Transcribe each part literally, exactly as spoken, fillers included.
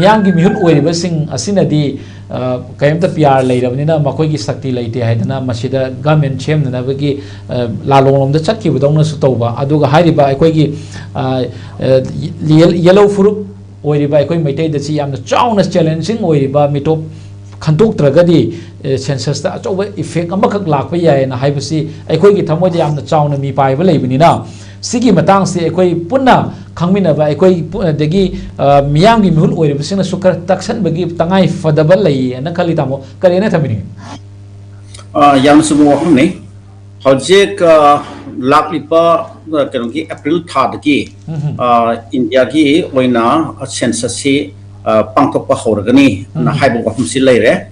ꯃꯤꯌꯥꯝꯒꯤ ꯃꯤꯍꯨꯠ ꯑꯣꯏꯔꯤꯕꯁꯤꯡ ꯑꯁꯤꯅꯗꯤ, ꯑ, ꯀꯔꯤꯝꯇ ꯄꯤ ꯑꯥꯔ ꯂꯩꯔꯕꯅꯤꯅ ꯃꯈꯣꯏꯒꯤ ꯁꯛꯇꯤ ꯂꯩꯇꯦ ꯍꯥꯏꯗꯅ ꯃꯁꯤꯗ ꯒꯃꯦꯟ ꯁꯦꯝꯅꯅꯕꯒꯤ, ꯑ, ꯂꯥꯂꯣꯡꯂꯣꯝꯗ ꯆꯠꯈꯤꯕꯗꯧꯅꯁꯨ ꯇꯧꯕ꯫ ꯑꯗꯨꯒ ꯍꯥꯏꯔꯤꯕ ꯑꯩꯈꯣꯏꯒꯤ, ꯑ, ꯑ, ꯌꯦꯜ-, ꯌꯦꯜꯂꯧ ꯐꯨꯔꯨꯞ ꯑꯣꯏꯔꯤꯕ ꯑꯩꯈꯣꯏ ꯃꯩꯇꯩꯗ ꯁꯤ ꯌꯥꯝꯅ ꯆꯥꯎꯅ ꯆꯦꯂꯦꯟꯖꯤꯡ ꯑꯣꯏꯔꯤꯕ ꯃꯤꯇꯣꯞ ꯈꯟꯗꯣꯛꯇ꯭ꯔꯒꯗꯤ, ꯑ, ꯁꯦꯟꯁꯁꯇ ꯑꯆꯧꯕ ꯏꯐꯦꯛ ꯑꯃꯈꯛ ꯂꯥꯛꯄ ꯌꯥꯏꯌꯦꯅ ꯍꯥꯏꯕꯁꯤ ꯑꯩꯈꯣꯏꯒꯤ ꯊꯃꯣꯏꯗ ꯌꯥꯝꯅ ꯆꯥꯎꯅ ꯃꯤꯄꯥꯏꯕ ꯂꯩꯕꯅꯤꯅ, ꯁꯤꯒꯤ ꯃꯇꯥꯡꯁꯤ ꯑꯩꯈꯣꯏ ꯄꯨꯟꯅ ꯈꯪꯃꯤꯟꯅꯕ, ꯑꯩꯈꯣꯏ ꯄꯨ-, ꯑꯗꯒꯤ, ꯑ, ꯃꯤꯌꯥꯝꯒꯤ ꯃꯤꯍꯨꯠ ꯑꯣꯏꯔꯤꯕꯁꯤꯡꯅꯁꯨ ꯈꯔ ꯇꯛꯁꯟꯕꯒꯤ ꯇꯉꯥꯏ ꯐꯗꯕ ꯂꯩꯌꯦꯅ ꯈꯜꯂꯤ, ꯇꯥꯃꯣ꯫ ꯀꯔꯤ ꯍꯥꯏꯅ ꯊꯝꯕꯤꯅꯤꯡꯉꯤ? ꯑ, ꯌꯥꯝꯅ ꯆꯨꯝꯕ ꯋꯥꯐꯝꯅꯤ꯫ ꯍꯧꯖꯤꯛ, ꯑ, ꯂꯥꯛꯂꯤꯕ, ꯑ, ꯀꯩꯅꯣꯒꯤ ꯑꯦꯄ꯭ꯔꯤꯜ ꯊꯥꯗꯒꯤ, ꯎꯝ꯫ ꯑ, ꯏꯟꯗꯤꯌꯥꯒꯤ ꯑꯣꯏꯅ ꯁꯦꯟꯁꯁꯁꯤ, ꯑ, ꯄꯥꯡꯊꯣꯛꯄ ꯍꯧꯔꯒꯅꯤ ꯑꯅ ꯎꯝ꯫ ꯍꯥꯏꯕ ꯋꯥꯐꯝꯁꯤ ꯂꯩꯔꯦ꯫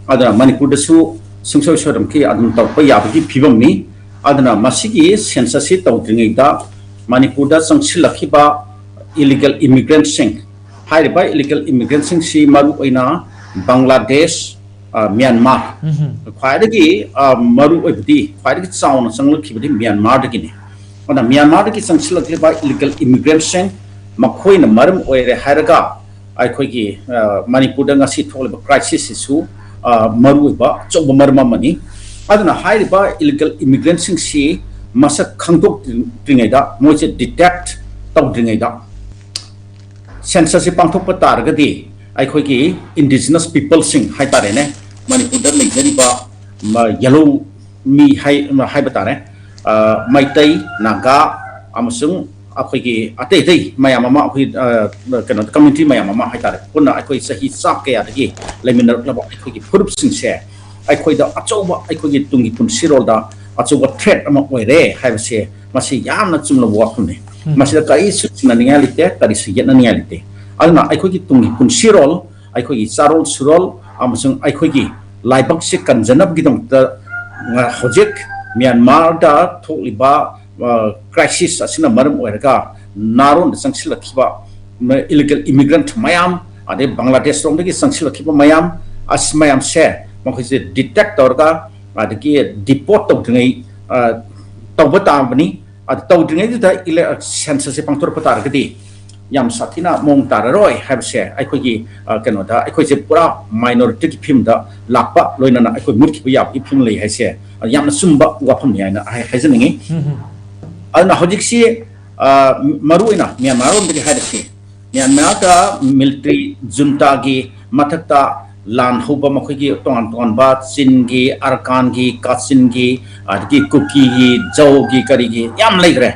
ꯑꯗꯨꯅ ꯃꯅꯤꯄꯨꯔꯗꯁꯨ ꯁꯨꯡꯁꯣꯏ ꯁꯣꯏꯗꯅꯃꯛꯀꯤ ꯑꯗꯨꯝ ꯇꯧꯔꯛꯄ ꯌꯥꯕꯒꯤ ꯐꯤꯕꯝꯅꯤ꯫ ꯑꯗꯨꯅ ꯃꯁꯤꯒꯤ ꯁꯦꯟꯁꯁꯁꯤ ꯇꯧꯗ꯭ꯔꯤꯉꯩꯗ ꯃꯅꯤꯄꯨꯔꯗ ꯆꯪꯁꯤꯜꯂꯛꯈꯤꯕ illegal immigrantꯁꯤꯡ, ꯍꯥꯏꯔꯤꯕ illegal immigrantꯁꯤꯡꯁꯤ ꯃꯔꯨꯑꯣꯏꯅ ꯕꯪꯒ꯭ꯂꯥꯗꯦꯁ, ꯑ, ꯃ꯭ꯌꯥꯟꯃꯥꯔ, ꯎꯝ꯫ ꯈ꯭ꯋꯥꯏꯗꯒꯤ, ꯑ, ꯃꯔꯨꯑꯣꯏꯕꯗꯤ, ꯈ꯭ꯋꯥꯏꯗꯒꯤ ꯆꯥꯎꯅ ꯆꯪꯂꯛꯈꯤꯕꯗꯤ ꯃ꯭ꯌꯥꯟꯃꯥꯔꯗꯒꯤꯅꯤ꯫ ꯑꯗꯨꯅ ꯃ꯭ꯌꯥꯟꯃꯥꯔꯗꯒꯤ ꯆꯪꯁꯤꯜꯂꯛꯂꯤꯕ illegal immigrantꯁꯤꯡ, ꯃꯈꯣꯏꯅ ꯃꯔꯝ ꯑꯣꯏꯔꯦ ꯍꯥꯏꯔꯒ ꯑꯩꯈꯣꯏꯒꯤ, ꯑ, ꯃꯅꯤꯄꯨꯔꯗ ꯉꯁꯤ ꯊꯣꯛꯂꯤꯕ crisisꯁꯤꯁꯨ, ꯑ, ꯃꯔꯨꯑꯣꯏꯕ ꯑꯆꯧꯕ ꯃꯔꯝ ꯑꯃꯅꯤ꯫ ꯑꯗꯨꯅ ꯍꯥꯏꯔꯤꯕ illegal immigrantꯁꯤꯡꯁꯤ ꯃꯁꯛ ꯈꯪꯗꯣꯛꯇ꯭ꯔꯤꯉꯩꯗ, ꯃꯣꯏꯁꯦ detect ꯇꯧꯗ꯭ꯔꯤꯉꯩꯗ, ꯁꯦꯟꯁꯁꯁꯤ ꯄꯥꯡꯊꯣꯛꯄ ꯇꯥꯔꯒꯗꯤ ꯑꯩꯈꯣꯏꯒꯤ indigenous peopleꯁꯤꯡ ꯍꯥꯏꯇꯥꯔꯦꯅꯦ, ꯃꯅꯤꯄꯨꯔꯗ ꯂꯩꯖꯔꯤꯕ ꯃ-, ꯌꯦꯜꯍꯧ ꯃꯤ ꯍꯥꯏ-, ꯍꯥꯏꯕ ꯇꯥꯔꯦ, ꯑ, ꯃꯩꯇꯩ, ꯅꯥꯒꯥ ꯑꯃꯁꯨꯡ ꯑꯩꯈꯣꯏꯒꯤ ꯑꯇꯩ ꯑꯇꯩ ꯃꯌꯥꯝ ꯑꯃ, ꯑꯩꯈꯣꯏ, ꯑ, ꯀꯩꯅꯣ, community ꯃꯌꯥꯝ ꯑꯃ ꯍꯥꯏꯇꯥꯔꯦ, ꯄꯨꯟꯅ ꯑꯩꯈꯣꯏ ꯆꯍꯤ ꯆꯥ ꯀꯌꯥꯗꯒꯤ ꯂꯩꯃꯤꯟꯅꯔꯛꯂꯕ ꯑꯩꯈꯣꯏꯒꯤ ꯐꯨꯔꯨꯞꯁꯤꯡꯁꯦ ꯑꯩꯈꯣꯏꯗ ꯑꯆꯧꯕ, ꯑꯩꯈꯣꯏꯒꯤ ꯇꯨꯡꯒꯤ ꯄꯨꯟꯁꯤꯔꯣꯜꯗ ꯑꯆꯧꯕ threat ꯑꯃ ꯑꯣꯏꯔꯦ ꯍꯥꯏꯕꯁꯦ, ꯃꯁꯤ ꯌꯥꯝꯅ ꯆꯨꯝꯂꯕ ꯋꯥꯐꯝꯅꯤ꯫ ꯎꯝ꯫ ꯃꯁꯤꯗ ꯀꯔꯤꯁꯨ ꯆꯤꯡꯅꯅꯤꯡꯉꯥꯏ ꯂꯩꯇꯦ, ꯀꯔꯤꯁꯨ ꯌꯦꯠꯅꯅꯤꯡꯉꯥꯏ ꯂꯩꯇꯦ꯫ ꯑꯗꯨꯅ ꯑꯩꯈꯣꯏꯒꯤ ꯇꯨꯡꯒꯤ ꯄꯨꯟꯁꯤꯔꯣꯜ, ꯑꯩꯈꯣꯏꯒꯤ ꯆꯥꯔꯣꯜ ꯁꯨꯔꯣꯜ ꯑꯃꯁꯨꯡ ꯑꯩꯈꯣꯏꯒꯤ ꯂꯥꯏꯕꯛꯁꯦ ꯀꯟꯖꯅꯕꯒꯤꯗꯃꯛꯇ ꯉ-, ꯍꯧꯖꯤꯛ ꯃ꯭ꯌꯥꯟꯃꯥꯔꯗ ꯊꯣꯛꯂꯤꯕ, ꯑ, crisis ꯑꯁꯤꯅ ꯃꯔꯝ ꯑꯣꯏꯔꯒ ꯅꯥꯔꯣꯟꯗ ꯆꯪꯁꯤꯜꯂꯛꯈꯤꯕ ꯃ-, illegal immigrant ꯃꯌꯥꯝ, ꯑꯗꯩ ꯕꯪꯒ꯭ꯂꯥꯗꯦꯁ ꯂꯣꯝꯗꯒꯤ ꯆꯪꯁꯤꯜꯂꯛꯈꯤꯕ ꯃꯌꯥꯝ, ꯑꯁꯤ ꯃꯌꯥꯝꯁꯦ ꯃꯈꯣꯏꯁꯦ detect ꯇꯧꯔꯒ, ꯑꯗꯒꯤ deport ꯇꯧꯗ꯭ꯔꯤꯉꯩ, ꯑ, ꯇꯧꯕ ꯇꯥꯕꯅꯤ꯫ ꯑꯗꯨ ꯇꯧꯗ꯭ꯔꯤꯉꯩꯗꯨꯗ ꯏꯂꯦ-, ꯁꯦꯟꯁꯁꯁꯦ ꯄꯥꯡꯊꯣꯔꯛꯄ ꯇꯥꯔꯒꯗꯤ ꯌꯥꯝ ꯁꯥꯊꯤꯅ ꯃꯑꯣꯡ ꯇꯥꯔꯔꯣꯏ ꯍꯥꯏꯕꯁꯦ ꯑꯩꯈꯣꯏꯒꯤ, ꯑ, ꯀꯩꯅꯣꯗ, ꯑꯩꯈꯣꯏꯁꯦ ꯄꯨꯔꯥ minority ꯒꯤ ꯐꯤꯕꯝꯗ ꯂꯥꯛꯄ, ꯂꯣꯏꯅꯅ ꯑꯩꯈꯣꯏ ꯃꯨꯠꯈꯤꯕ ꯌꯥꯕꯒꯤ ꯐꯤꯕꯝ ꯂꯩ ꯍꯥꯏꯁꯦ, ꯑ, ꯌꯥꯝꯅ ꯆꯨꯝꯕ ꯋꯥꯐꯝꯅꯤ ꯍꯥꯏꯅ ꯍꯥꯏ-, ꯍꯥꯏꯖꯅꯤꯡꯉꯤ꯫ ꯑꯗꯨꯅ ꯍꯧꯖꯤꯛꯁꯤ, ꯑ, ꯃꯔꯨ ꯑꯣꯏꯅ ꯃ꯭ꯌꯥꯟꯃꯥꯔ ꯂꯣꯝꯗꯒꯤ ꯍꯥꯏꯔꯛꯁꯤ꯫ ꯃ꯭ꯌꯥꯟꯃꯥꯔꯗ military junta ꯒꯤ ꯃꯊꯛꯇ ꯂꯥꯟ ꯍꯧꯕ ꯃꯈꯣꯏꯒꯤ ꯇꯣꯉꯥꯟ ꯇꯣꯉꯥꯟꯕ ꯆꯤꯟꯒꯤ, ꯑꯔꯀꯥꯟꯒꯤ, ꯀꯥꯆꯤꯟꯒꯤ, ꯑꯗꯒꯤ ꯀꯨꯀꯤꯒꯤ, ꯖꯧꯒꯤ, ꯀꯔꯤꯒꯤ ꯌꯥꯝ ꯂꯩꯈ꯭ꯔꯦ꯫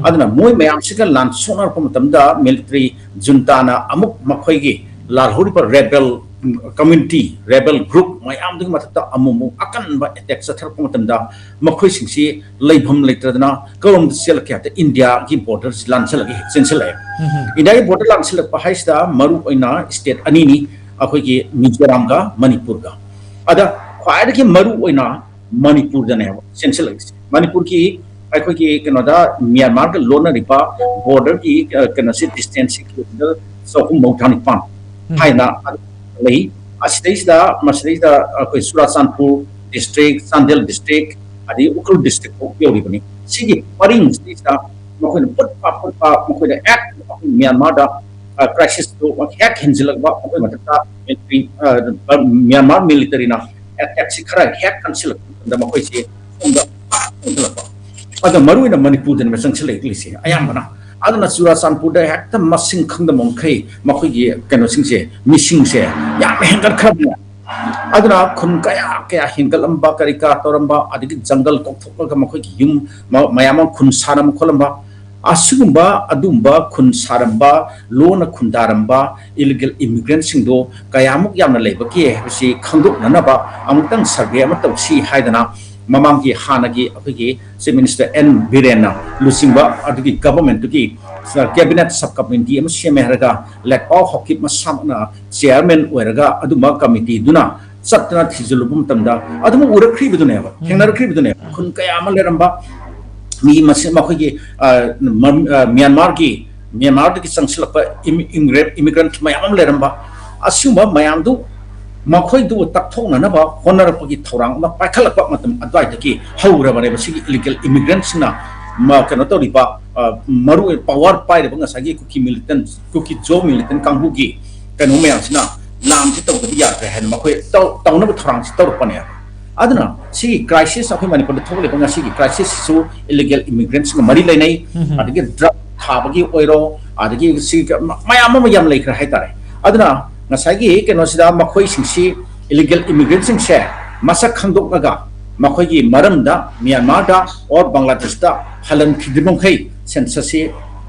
ꯑꯗꯨꯅ ꯃꯣꯏ ꯃꯌꯥꯝꯁꯤꯒ ꯂꯥꯟ ꯁꯣꯛꯅꯔꯛꯄ ꯃꯇꯝꯗ military junta ꯅ ꯑꯃꯨꯛ ꯃꯈꯣꯏꯒꯤ ꯂꯥꯜꯍꯧꯔꯤꯕ rebel community, rebel group ꯃꯌꯥꯝꯗꯨꯒꯤ ꯃꯊꯛꯇ ꯑꯃꯨꯛ ꯑꯃꯨꯛ ꯑꯀꯟꯕ attack ꯆꯠꯊꯔꯛꯄ ꯃꯇꯝꯗ ꯃꯈꯣꯏꯁꯤꯡꯁꯤ ꯂꯩꯐꯝ ꯂꯩꯇꯗꯅ ꯀꯔꯣꯝꯗ ꯆꯦꯜꯂꯛꯀꯦ ꯍꯥꯏꯕꯗ ꯏꯟꯗꯤꯌꯥꯒꯤ border ꯁꯤ ꯂꯥꯟꯁꯤꯜꯂꯒ ꯍꯦꯛ ꯆꯦꯟꯁꯤꯜꯂꯛꯑꯦ꯫ ꯏꯟꯗꯤꯌꯥꯒꯤ border ꯂꯥꯟꯁꯤꯜꯂꯛꯄ ꯍꯥꯏꯁꯤꯗ ꯃꯔꯨ ꯑꯣꯏꯅ state ꯑꯅꯤꯅꯤ, ꯑꯩꯈꯣꯏꯒꯤ ꯃꯤꯖꯣꯔꯥꯝꯒ ꯃꯅꯤꯄꯨꯔꯒ꯫ ꯑꯗ ꯈ꯭ꯋꯥꯏꯗꯒꯤ ꯃꯔꯨ ꯑꯣꯏꯅ ꯃꯅꯤꯄꯨꯔꯗꯅꯦꯕ ꯆꯦꯟꯁꯤꯜꯂꯛꯏꯁꯦ꯫ ꯃꯅꯤꯄꯨꯔꯒꯤ ꯑꯩꯈꯣꯏꯒꯤ ꯀꯩꯅꯣꯗ ꯃ꯭ꯌꯥꯟꯃꯥꯔꯒ ꯂꯣꯟꯅꯔꯤꯕ border ꯒꯤ, ꯑ, ꯀꯩꯅꯣꯁꯤ distance ꯁꯤ kilometre ꯆꯍꯨꯝ ꯃꯧꯗ꯭ꯔꯥ ꯅꯤꯄꯥꯟ ꯍꯥꯏꯅ ꯂꯩ꯫ ꯑꯁꯤꯗꯩꯁꯤꯗ, ꯃꯁꯤꯗꯩꯁꯤꯗ ꯑꯩꯈꯣꯏ ꯆꯨꯔꯥꯆꯥꯟꯄꯨꯔ district, ꯆꯥꯟꯗꯦꯜ district, ꯑꯗꯒꯤ ꯎꯈ꯭ꯔꯨꯜ district ꯐꯥꯎ ꯌꯧꯔꯤꯕꯅꯤ꯫ ꯁꯤꯒꯤ ꯄꯔꯤꯡꯁꯤꯗꯩꯁꯤꯗ ꯃꯈꯣꯏꯅ ꯐꯨꯠ ꯐꯥ ꯐꯨꯠ ꯐꯥ ꯃꯈꯣꯏꯅ ꯍꯦꯛ ꯑꯩꯈꯣꯏ ꯃ꯭ꯌꯥꯟꯃꯥꯔꯗ, ꯑ, crisis ꯇꯨ ꯍꯦꯛ ꯍꯦꯟꯖꯤꯜꯂꯛꯄ, ꯃꯈꯣꯏ ꯃꯊꯛꯇ military, ꯑ, ꯃ꯭ꯌꯥꯟꯃꯥꯔ military ꯅ attack ꯁꯤ ꯈꯔ ꯍꯦꯛ ꯀꯟꯁꯤꯜꯂꯛꯄ ꯃꯇꯝꯗ ꯃꯈꯣꯏꯁꯤ ꯁꯣꯝꯗ ꯄꯥꯛ ꯆꯪꯁꯤꯜꯂꯛꯄ꯫ ꯑꯗꯣ ꯃꯔꯨ ꯑꯣꯏꯅ ꯃꯅꯤꯄꯨꯔꯗꯅꯦꯕ ꯆꯪꯁꯤꯜꯂꯛꯂꯤꯁꯦ ꯑꯌꯥꯝꯕꯅ꯫ ꯑꯗꯨꯅ ꯆꯨꯔꯥꯆꯥꯟꯄꯨꯔꯗ ꯍꯦꯛꯇ ꯃꯁꯤꯡ ꯈꯪꯗꯕ ꯃꯈꯩ ꯃꯈꯣꯏꯒꯤ ꯀꯩꯅꯣꯁꯤꯡꯁꯦ, ꯃꯤꯁꯤꯡꯁꯦ ꯌꯥꯝꯅ ꯍꯦꯟꯒꯠꯈ꯭ꯔꯕꯅꯦ꯫ ꯑꯗꯨꯅ ꯈꯨꯟ ꯀꯌꯥ ꯀꯌꯥ ꯍꯦꯟꯒꯠꯂꯝꯕ, ꯀꯔꯤ ꯀꯔꯥ ꯇꯧꯔꯝꯕ, ꯑꯗꯒꯤ ꯖꯪꯒꯜ ꯀꯣꯛꯊꯣꯛꯂꯒ ꯃꯈꯣꯏꯒꯤ ꯌꯨꯝ ꯃ-, ꯃꯌꯥꯝ ꯑꯃ ꯈꯨꯟ ꯁꯥꯔꯝꯕ ꯈꯣꯠꯂꯝꯕ, ꯑꯁꯤꯒꯨꯝꯕ ꯑꯗꯨꯒꯨꯝꯕ ꯈꯨꯟ ꯁꯥꯔꯝꯕ, ꯂꯣꯟꯅ ꯈꯨꯟꯗꯥꯔꯝꯕ illegal immigrant ꯁꯤꯡꯗꯣ ꯀꯌꯥꯃꯨꯛ ꯌꯥꯝꯅ ꯂꯩꯕꯒꯦ ꯍꯥꯏꯕꯁꯤ ꯈꯪꯗꯣꯛꯅꯅꯕ ꯑꯃꯨꯛꯇꯪ survey ꯑꯃ ꯇꯧꯁꯤ ꯍꯥꯏꯗꯅ ꯃꯃꯥꯡꯒꯤ ꯍꯥꯟꯅꯒꯤ ꯑꯩꯈꯣꯏꯒꯤ Chief Minister ꯑꯦꯟ ꯕꯤꯔꯦꯟꯅ ꯂꯨꯆꯤꯡꯕ ꯑꯗꯨꯒꯤ government ꯇꯨꯒꯤ cabinet sub committee ꯑꯃ ꯁꯦꯝꯃꯦ ꯍꯥꯏꯔꯒ ꯂꯦꯠꯄꯥꯎ ꯍꯥꯎꯀꯤꯞ ꯃꯁꯥꯃꯛꯅ chairman ꯑꯣꯏꯔꯒ ꯑꯗꯨꯝꯕ committee ꯗꯨꯅ ꯆꯠꯇꯅ ꯊꯤꯖꯤꯜꯂꯨꯕ ꯃꯇꯝꯗ ꯑꯗꯨꯝ ꯎꯔꯛꯈ꯭ꯔꯤꯕꯗꯨꯅꯦꯕ, ꯊꯦꯡꯅꯔꯛꯈ꯭ꯔꯤꯕꯗꯨꯅꯦꯕ꯫ ꯈꯨꯟ ꯀꯌꯥ ꯑꯃ ꯂꯩꯔꯝꯕ ꯃꯤ ꯃꯁꯤ-, ꯃꯈꯣꯏꯒꯤ, ꯑ, ꯃ-, ꯑ, ꯃ꯭ꯌꯥꯟꯃꯥꯔꯒꯤ, ꯃ꯭ꯌꯥꯟꯃꯥꯔꯗꯒꯤ ꯆꯪꯁꯤꯜꯂꯛꯄ ꯏꯃꯤ-, ꯏꯃꯤꯒ꯭ꯔꯦ-, immigrant ꯃꯌꯥꯝ ꯑꯃ ꯂꯩꯔꯝꯕ, ꯑꯁꯤꯒꯨꯝꯕ ꯃꯌꯥꯝꯗꯨ ꯃꯈꯣꯏꯗꯨ ꯇꯛꯊꯣꯛꯅꯅꯕ ꯍꯣꯠꯅꯔꯛꯄꯒꯤ ꯊꯧꯔꯥꯡ ꯑꯃ ꯄꯥꯏꯈꯠꯂꯛꯄ ꯃꯇꯝ ꯑꯗꯨꯋꯥꯏꯗꯒꯤ ꯍꯧꯔꯕꯅꯦꯕ ꯁꯤꯒꯤ illegal immigrant ꯁꯤꯡꯅ ꯀꯩꯅꯣ ꯇꯧꯔꯤꯕ, ꯃꯔꯨ ꯑꯣꯏꯅ ꯄꯥꯋꯔ ꯄꯥꯏꯔꯤꯕ ꯉꯁꯥꯏꯒꯤ ꯀꯨꯀꯤ ꯃꯤꯂꯤꯇꯦꯟ, ꯀꯨꯀꯤ ꯖꯣ ꯃꯤꯂꯤꯇꯦꯟ ꯀꯥꯡꯕꯨꯒꯤ ꯀꯩꯅꯣ ꯃꯌꯥꯝꯁꯤꯅ ꯂꯥꯟꯁꯤ ꯇꯧꯗꯕ ꯌꯥꯗ꯭ꯔꯦ ꯍꯥꯏꯅ ꯃꯈꯣꯏ ꯇꯧꯅꯕ ꯊꯧꯔꯥꯡꯁꯤ ꯇꯧꯔꯛꯄꯅꯦꯕ꯫ ꯑꯗꯨꯅ ꯁꯤꯒꯤ ꯀ꯭ꯔꯥꯏꯁꯤꯁ, ꯑꯩꯈꯣꯏ ꯃꯅꯤꯄꯨꯔꯗ ꯊꯣꯛꯂꯤꯕ ꯉꯁꯤꯒꯤ ꯀ꯭ꯔꯥꯏꯁꯤꯁꯁꯤꯁꯨ ꯏꯂꯤꯒꯦꯜ ꯏꯃꯤꯒ꯭ꯔꯦꯟꯁꯤꯡꯒ ꯃꯔꯤ ꯂꯩꯅꯩ꯫ ꯑꯗꯒꯤ ꯗ꯭ꯔꯒ ꯊꯥꯕꯒꯤ ꯑꯣꯏꯔꯣ, ꯑꯗꯒꯤ ꯁꯤ ꯃꯌꯥꯝ ꯑꯃ ꯌꯥꯝ ꯂꯩꯈ꯭ꯔꯦ ꯍꯥꯏꯇꯥꯔꯦ꯫ ꯑꯗꯨꯅ ꯉꯁꯥꯏꯒꯤ ꯀꯩꯅꯣꯁꯤꯗ ꯃꯈꯣꯏꯁꯤꯡꯁꯤ, ꯏꯂꯤꯒꯦꯜ ꯏꯃꯤꯒ꯭ꯔꯦꯟꯁꯤꯡꯁꯦ ꯃꯁꯛ ꯈꯪꯗꯣꯛꯂꯒ ꯃꯈꯣꯏꯒꯤ ꯃꯔꯝꯗ ꯃ꯭ꯌꯥꯟꯃꯥꯔꯗ ꯑꯣꯔ ꯕꯪꯒ꯭ꯂꯥꯗꯦꯁꯇ ꯍꯜꯍꯟꯈꯤꯗ꯭ꯔꯤꯕ ꯃꯈꯩ ꯁꯦꯟꯁꯁꯁꯤ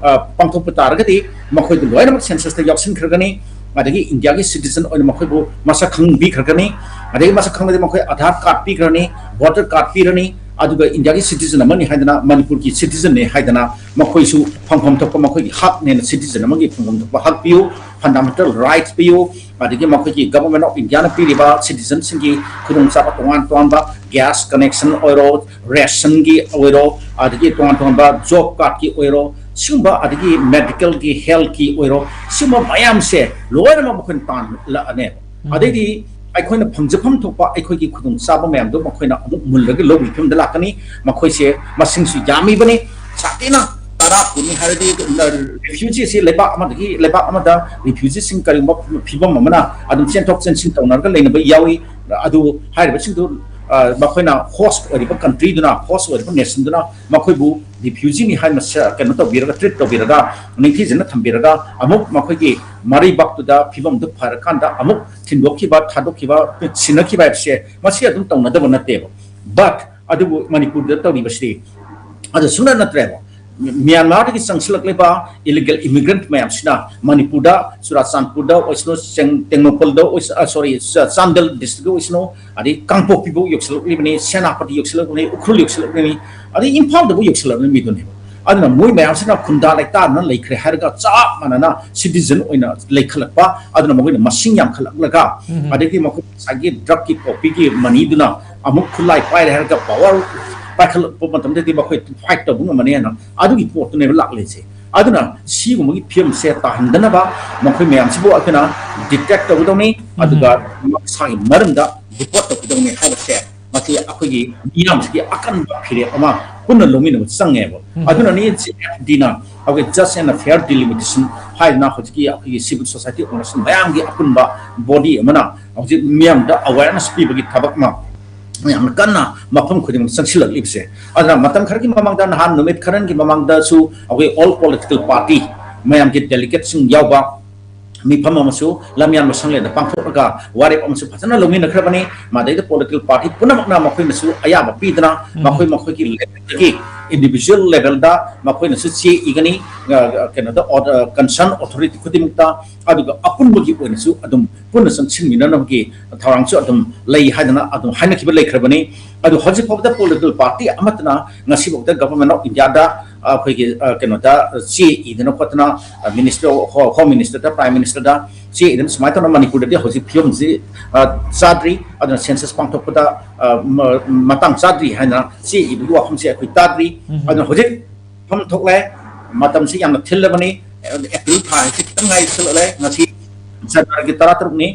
ꯄꯥꯡꯊꯣꯛꯄ ꯇꯥꯔꯒꯗꯤ ꯃꯈꯣꯏꯗꯨ ꯂꯣꯏꯅꯃꯛ ꯁꯦꯟꯁꯁꯇ ꯌꯥꯎꯁꯤꯟꯈ꯭ꯔꯒꯅꯤ꯫ ꯑꯗꯒꯤ ꯏꯟꯗꯤꯌꯥꯒꯤ ꯁꯤꯇꯤꯖꯟ ꯑꯣꯏꯅ ꯃꯈꯣꯏꯕꯨ ꯃꯁꯛ ꯈꯪꯕꯤꯈ꯭ꯔꯒꯅꯤ꯫ ꯑꯗꯒꯤ ꯃꯁꯛ ꯈꯪꯂꯗꯤ ꯃꯈꯣꯏ ꯑꯙꯥꯔ ꯀꯥꯔꯗ ꯄꯤꯈ꯭ꯔꯅꯤ, ꯚꯣꯇꯔ ꯀꯥꯔꯗ ꯄꯤꯔꯅꯤ꯫ ꯑꯗꯨꯒ ꯏꯟꯗꯤꯌꯥꯒꯤ ꯁꯤꯇꯤꯖꯟ ꯑꯃꯅꯤ ꯍꯥꯏꯗꯅ, ꯃꯅꯤꯄꯨꯔꯒꯤ ꯁꯤꯇꯤꯖꯟꯅꯤ ꯍꯥꯏꯗꯅ ꯃꯈꯣꯏꯁꯨ ꯐꯪꯐꯝ ꯊꯣꯛꯄ, ꯃꯈꯣꯏꯒꯤ ꯍꯛꯅꯦꯅ ꯁꯤꯇꯤꯖꯟ ꯑꯃꯒꯤ ꯐꯪꯐꯝ ꯊꯣꯛꯄ ꯍꯛ ꯄꯤꯌꯨ, ꯐꯟꯗꯥꯃꯦꯟꯇꯦꯜ ꯔꯥꯏꯠꯁ ꯄꯤꯌꯨ꯫ ꯑꯗꯒꯤ ꯃꯈꯣꯏꯒꯤ ꯒꯚꯔꯟꯃꯦꯟ ꯑꯣꯐ ꯏꯟꯗꯤꯌꯥꯅ ꯄꯤꯔꯤꯕ ꯁꯤꯇꯤꯖꯟꯁꯤꯡꯒꯤ ꯈꯨꯗꯣꯡꯆꯥꯕ ꯇꯣꯉꯥꯟ ꯇꯣꯉꯥꯟꯕ, ꯒ꯭ꯌꯥꯁ ꯀꯅꯦꯛꯁꯟ ꯑꯣꯏꯔꯣ, ꯔꯦꯁꯟꯒꯤ ꯑꯣꯏꯔꯣ, ꯑꯗꯒꯤ ꯇꯣꯉꯥꯟ ꯇꯣꯉꯥꯟꯕ ꯖꯣꯕ ꯀꯥꯔꯗꯀꯤ ꯑꯣꯏꯔꯣ, ꯁꯤꯒꯨꯝꯕ, ꯑꯗꯒꯤ ꯃꯦꯗꯤꯀꯦꯜꯒꯤ, ꯍꯦꯜꯊꯀꯤ ꯑꯣꯏꯔꯣ, ꯁꯤꯒꯨꯝꯕ ꯃꯌꯥꯝꯁꯦ ꯂꯣꯏꯅꯃꯛ ꯃꯈꯣꯏꯅ ꯇꯥꯟꯂꯛꯑꯅꯦꯕ꯫ ꯑꯗꯩꯗꯤ ꯑꯩꯈꯣꯏꯅ ꯐꯪꯖꯐꯝ ꯊꯣꯛꯄ ꯑꯩꯈꯣꯏꯒꯤ ꯈꯨꯗꯣꯡꯆꯥꯕ ꯃꯌꯥꯝꯗꯣ ꯃꯈꯣꯏꯅ ꯑꯃꯨꯛ ꯃꯨꯜꯂꯒ ꯂꯧꯕꯒꯤ ꯐꯤꯕꯝꯗ ꯂꯥꯛꯀꯅꯤ꯫ ꯃꯈꯣꯏꯁꯦ ꯃꯁꯤꯡꯁꯨ ꯌꯥꯝꯃꯤꯕꯅꯤ, ꯁꯥꯊꯤꯅ ꯇꯔꯥ ꯀꯨꯟꯅꯤ ꯍꯥꯏꯔꯗꯤ, ꯔꯤꯐ꯭ꯌꯨꯖꯤꯁꯤ ꯂꯩꯕꯥꯛ ꯑꯃꯗꯒꯤ ꯂꯩꯕꯥꯛ ꯑꯃꯗ ꯔꯤꯐ꯭ꯌꯨꯖꯤꯁꯤꯡ ꯀꯔꯤꯒꯨꯝꯕ ꯐꯤꯕꯝ ꯑꯃꯅ ꯑꯗꯨꯝ ꯆꯦꯟꯊꯣꯛ ꯆꯦꯟꯁꯤꯟ ꯇꯧꯅꯔꯒ ꯂꯩꯅꯕ ꯌꯥꯎꯏ꯫ ꯑꯗꯨ ꯍꯥꯏꯔꯤꯕꯁꯤꯡꯗꯨ, ꯑ, ꯃꯈꯣꯏꯅ ꯍꯣꯁ ꯑꯣꯏꯔꯤꯕ ꯀꯟꯇ꯭ꯔꯤꯗꯨꯅ, ꯍꯣꯁ ꯑꯣꯏꯔꯤꯕ ꯅꯦꯁꯟꯗꯨꯅ ꯃꯈꯣꯏꯕꯨ ꯔꯤꯐ꯭ꯌꯨꯖꯤꯅꯤ ꯍꯥꯏꯅ ꯁ-, ꯀꯩꯅꯣ ꯇꯧꯕꯤꯔꯒ, ꯇ꯭ꯔꯤꯠ ꯇꯧꯕꯤꯔꯒ, ꯅꯤꯡꯊꯤꯖꯅ ꯊꯝꯕꯤꯔꯒ, ꯑꯃꯨꯛ ꯃꯈꯣꯏꯒꯤ ꯃꯔꯩꯕꯥꯛꯇꯨꯗ ꯐꯤꯕꯝꯗꯨ ꯐꯔꯀꯥꯟꯗ ꯑꯃꯨꯛ ꯊꯤꯟꯗꯣꯛꯈꯤꯕ, ꯊꯥꯗꯣꯛꯈꯤꯕ, ꯁꯤꯟꯅꯈꯤꯕ ꯍꯥꯏꯕꯁꯦ ꯃꯁꯤ ꯑꯗꯨꯝ ꯇꯧꯅꯗꯕ ꯅꯠꯇꯦꯕ꯫ ꯕꯠ ꯑꯗꯨꯕꯨ ꯃꯅꯤꯄꯨꯔꯗ ꯇꯧꯔꯤꯕꯁꯤꯗꯤ ꯑꯗꯨ ꯁꯨꯡꯅ ꯅꯠꯇ꯭ꯔꯦꯕ꯫ ꯃ꯭ꯌꯥꯟꯃꯥꯔꯗꯒꯤ ꯆꯪꯁꯤꯜꯂꯛꯂꯤꯕ ꯏꯂꯤꯒꯦꯜ ꯏꯃꯤꯒ꯭ꯔꯦꯟꯠ ꯃꯌꯥꯝꯁꯤꯅ ꯃꯅꯤꯄꯨꯔꯗ, ꯆꯨꯔꯥꯆꯥꯟꯄꯨꯔꯗ ꯑꯣꯏꯁꯅꯨ, ꯆꯦꯡ-, ꯇꯦꯡꯅꯧꯄꯜꯗ ꯑꯣꯏꯁ-, ꯑ, ꯁꯣꯔꯤ, ꯆ-, ꯆꯥꯟꯗꯦꯜ ꯗꯤꯁꯇ꯭ꯔꯤꯛꯇ ꯑꯣꯏꯁꯅꯨ, ꯑꯗꯩ ꯀꯥꯡꯄꯣꯛꯄꯤꯕꯨ ꯌꯧꯁꯤꯜꯂꯛꯂꯤꯕꯅꯤ, ꯁꯦꯅꯥꯄꯇꯤ ꯌꯧꯁꯤꯜꯂꯛꯂꯤꯕꯅꯤ, ꯎꯈ꯭ꯔꯨꯜ ꯌꯧꯁꯤꯜꯂꯛꯂꯤꯕꯅꯤ, ꯑꯗꯩ ꯏꯝꯐꯥꯜꯗꯕꯨ ꯌꯧꯁꯤꯜꯂꯛꯂꯤꯕ ꯃꯤꯗꯨꯅꯦꯕ꯫ ꯑꯗꯨꯅ ꯃꯣꯏ ꯃꯌꯥꯝꯁꯤꯅ ꯈꯨꯟꯗꯥ ꯂꯩꯇꯥꯗꯅ ꯂꯩꯈ꯭ꯔꯦ ꯍꯥꯏꯔꯒ ꯆꯞ ꯃꯥꯟꯅꯅ ꯁꯤꯇꯤꯖꯟ ꯑꯣꯏꯅ ꯂꯩꯈꯠꯂꯛꯄ, ꯑꯗꯨꯅ ꯃꯈꯣꯏꯅ ꯃꯁꯤꯡ ꯌꯥꯝꯈꯠꯂꯛꯂꯒ, ꯎꯝ꯫ ꯑꯗꯒꯤ ꯃꯈꯣꯏ ꯉꯁꯥꯏꯒꯤ ꯗ꯭ꯔꯒꯀꯤ ꯄꯣꯄꯤꯒꯤ ꯃꯅꯤꯗꯨꯅ ꯑꯃꯨꯛ ꯈꯨꯠꯂꯥꯏ ꯄꯥꯏꯔꯦ ꯍꯥꯏꯔꯒ ꯄꯋꯥꯔ ꯄꯥꯏꯈꯠꯂꯛꯄ ꯃꯇꯝꯗꯗꯤ ꯃꯈꯣꯏ ꯐꯥꯏꯠ ꯇꯧꯕ ꯉꯝꯃꯅꯤ ꯍꯥꯏꯅ ꯑꯗꯨꯒꯤ ꯄꯣꯠꯇꯨꯅꯦꯕ ꯂꯥꯛꯂꯤꯁꯦ꯫ ꯑꯗꯨꯅ ꯁꯤꯒꯨꯝꯕꯒꯤ ꯐꯤꯕꯝꯁꯦ ꯇꯥꯍꯟꯗꯅꯕ ꯃꯈꯣꯏ ꯃꯌꯥꯝꯁꯤꯕꯨ ꯑꯩꯈꯣꯏꯅ ꯗꯤꯇꯦꯛ ꯇꯧꯒꯗꯧꯅꯤ, ꯎꯝ꯫ ꯑꯗꯨꯒ ꯃꯁꯥꯒꯤ ꯃꯔꯝꯗ ꯔꯤꯄꯣꯔꯠ ꯇꯧꯒꯗꯧꯅꯤ ꯍꯥꯏꯕꯁꯦ ꯃꯁꯤ ꯑꯩꯈꯣꯏꯒꯤ ꯃꯤꯌꯥꯝꯁꯤꯒꯤ ꯑꯀꯟꯕ ꯐꯤꯔꯦꯞ ꯑꯃ ꯄꯨꯟꯅ ꯂꯧꯃꯤꯟꯅꯕ ꯆꯪꯉꯦꯕ꯫ ꯎꯝ꯫ ꯑꯗꯨꯅꯅꯤ ꯖꯦ ꯑꯦꯐ ꯗꯤꯅ ꯑꯩꯈꯣꯏ Just and Fair Delimitation ꯍꯥꯏꯗꯅ ꯍꯧꯖꯤꯛꯀꯤ ꯑꯩꯈꯣꯏꯒꯤ civil society organization ꯃꯌꯥꯝꯒꯤ ꯑꯄꯨꯟꯕ body ꯑꯃꯅ ꯍꯧꯖꯤꯛ ꯃꯤꯌꯥꯝꯗ awareness ꯄꯤꯕꯒꯤ ꯊꯕꯛ ꯑꯃ ꯌꯥꯝꯅ ꯀꯟꯅ ꯃꯐꯝ ꯈꯨꯗꯤꯡꯃꯛ ꯆꯪꯁꯤꯜꯂꯛꯂꯤꯕꯁꯦ꯫ ꯑꯗꯨꯅ ꯃꯇꯝ ꯈꯔꯒꯤ ꯃꯃꯥꯡꯗ, ꯅꯍꯥꯟ ꯅꯨꯃꯤꯠ ꯈꯔꯒꯤ ꯃꯃꯥꯡꯗꯁꯨ ꯑꯩꯈꯣꯏ all political party ꯃꯌꯥꯝꯒꯤ delegateꯁꯤꯡ ꯌꯥꯎꯕ ꯃꯤꯐꯝ ꯑꯃꯁꯨ ꯂꯝꯌꯥꯟꯕ ꯁꯪꯂꯦꯟꯗ ꯄꯥꯡꯊꯣꯛꯂꯒ ꯋꯥꯔꯦꯞ ꯑꯃꯁꯨ ꯐꯖꯅ ꯂꯧꯃꯤꯟꯅꯈ꯭ꯔꯕꯅꯤ꯫ ꯃꯗꯩꯗ political party ꯄꯨꯝꯅꯃꯛꯅ ꯃꯈꯣꯏꯅꯁꯨ ꯑꯌꯥꯕ ꯄꯤꯗꯅ ꯎꯝ꯫ ꯃꯈꯣꯏ ꯃꯈꯣꯏꯒꯤ levelꯗꯒꯤ individual levelꯗ ꯃꯈꯣꯏꯅꯁꯨ ꯆꯦ ꯏꯒꯅꯤ, ꯑ, ꯀꯩꯅꯣꯗ, ꯑꯣ-, ꯑ, concern authority ꯈꯨꯗꯤꯡꯃꯛꯇ, ꯑꯗꯨꯒ ꯑꯄꯨꯟꯕꯒꯤ ꯑꯣꯏꯅꯁꯨ ꯑꯗꯨꯝ ꯄꯨꯟꯅ ꯆꯪꯁꯤꯟꯃꯤꯟꯅꯅꯕꯒꯤ ꯊꯧꯔꯥꯡꯁꯨ ꯑꯗꯨꯝ ꯂꯩ ꯍꯥꯏꯗꯅ ꯑꯗꯨꯝ ꯍꯥꯏꯅꯈꯤꯕ ꯂꯩꯈ꯭ꯔꯕꯅꯤ꯫ ꯑꯗꯨ ꯍꯧꯖꯤꯛ ꯐꯥꯎꯕꯗ political party ꯑꯃꯠꯇꯅ ꯉꯁꯤꯐꯥꯎꯗ Government of Indiaꯗ ꯑꯩꯈꯣꯏꯒꯤ, ꯑ, ꯀꯩꯅꯣꯗ ꯆꯦ ꯏꯗꯅ ꯈꯣꯠꯇꯅ, ꯑ, minister, ho-, Home Ministerꯗ, Prime Ministerꯗ ꯆꯦ ꯏꯗꯅ ꯁꯨꯃꯥꯏꯅ ꯇꯧꯅ ꯃꯅꯤꯄꯨꯔꯗꯗꯤ ꯍꯧꯖꯤꯛ ꯐꯤꯕꯝꯁꯤ, ꯑ, ꯆꯥꯗ꯭ꯔꯤ, ꯑꯗꯨꯅ census ꯄꯥꯡꯊꯣꯛꯄꯗ, ꯑ, ꯃ-, ꯃꯇꯥꯡ ꯆꯥꯗ꯭ꯔꯤ ꯍꯥꯏꯅ ꯆꯦ ꯏꯕꯒꯤ ꯋꯥꯐꯝꯁꯦ ꯑꯩꯈꯣꯏ ꯇꯥꯗ꯭ꯔꯤ꯫ ꯎꯝ꯫ ꯑꯗꯨꯅ ꯍꯧꯖꯤꯛ ꯐꯝ ꯊꯣꯛꯂꯦ, ꯃꯇꯝꯁꯤ ꯌꯥꯝꯅ ꯊꯤꯜꯂꯕꯅꯤ꯫ ꯑꯦꯄ꯭ꯔꯤꯜ ꯊꯥ ꯍꯥꯏꯁꯤ ꯈꯤꯇꯪ ꯉꯥꯏꯁꯤꯜꯂꯛꯂꯦ, ꯉꯁꯤ ꯖꯅꯋꯥꯔꯤꯒꯤ ꯇꯔꯥꯇꯔꯨꯛꯅꯤ꯫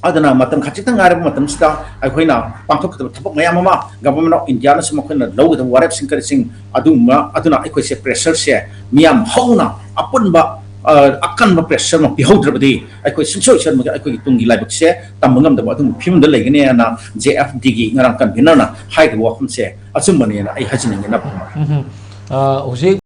ꯑꯗꯨꯅ ꯃꯇꯝ ꯈꯖꯤꯛꯇꯪ ꯉꯥꯏꯔꯕ ꯃꯇꯝꯁꯤꯗ ꯑꯩꯈꯣꯏꯅ ꯄꯥꯡꯊꯣꯛꯀꯗꯕ ꯊꯕꯛ ꯃꯌꯥꯝ ꯑꯃ, Government of Indiaꯅꯁꯨ ꯃꯈꯣꯏꯅ ꯂꯧꯒꯗꯕ ꯋꯥꯔꯦꯞꯁꯤꯡ ꯀꯔꯤꯁꯤꯡ ꯑꯗꯨꯒꯨꯝꯕ, ꯑꯗꯨꯅ ꯑꯩꯈꯣꯏꯁꯦ pressureꯁꯦ ꯃꯤꯌꯥꯝ ꯍꯧꯅ ꯑꯄꯨꯟꯕ, ꯑ, ꯑꯀꯟꯕ pressure ꯑꯃ ꯄꯤꯍꯧꯗ꯭ꯔꯕꯗꯤ ꯑꯩꯈꯣꯏ ꯁꯨꯡꯁꯣꯏ ꯁꯣꯏꯗꯅꯃꯛꯀꯤ ꯑꯩꯈꯣꯏꯒꯤ ꯇꯨꯡꯒꯤ ꯂꯥꯏꯕꯛꯁꯦ ꯇꯝꯕ ꯉꯝꯗꯕ ꯑꯗꯨꯒꯨꯝꯕ ꯐꯤꯕꯝꯗ ꯂꯩꯒꯅꯤ ꯍꯥꯏꯅ J F Dꯒꯤ ꯉꯔꯥꯡ convenerꯅ ꯍꯥꯏꯈꯤꯕ ꯋꯥꯐꯝꯁꯦ ꯑꯆꯨꯝꯕꯅꯦꯅ ꯑꯩ ꯍꯥꯏꯖꯅꯤꯡꯉꯤ, ꯏꯅꯥꯎ꯫ ꯎꯝ, ꯎꯝ꯫ ꯑ, ꯍꯧꯖꯤꯛ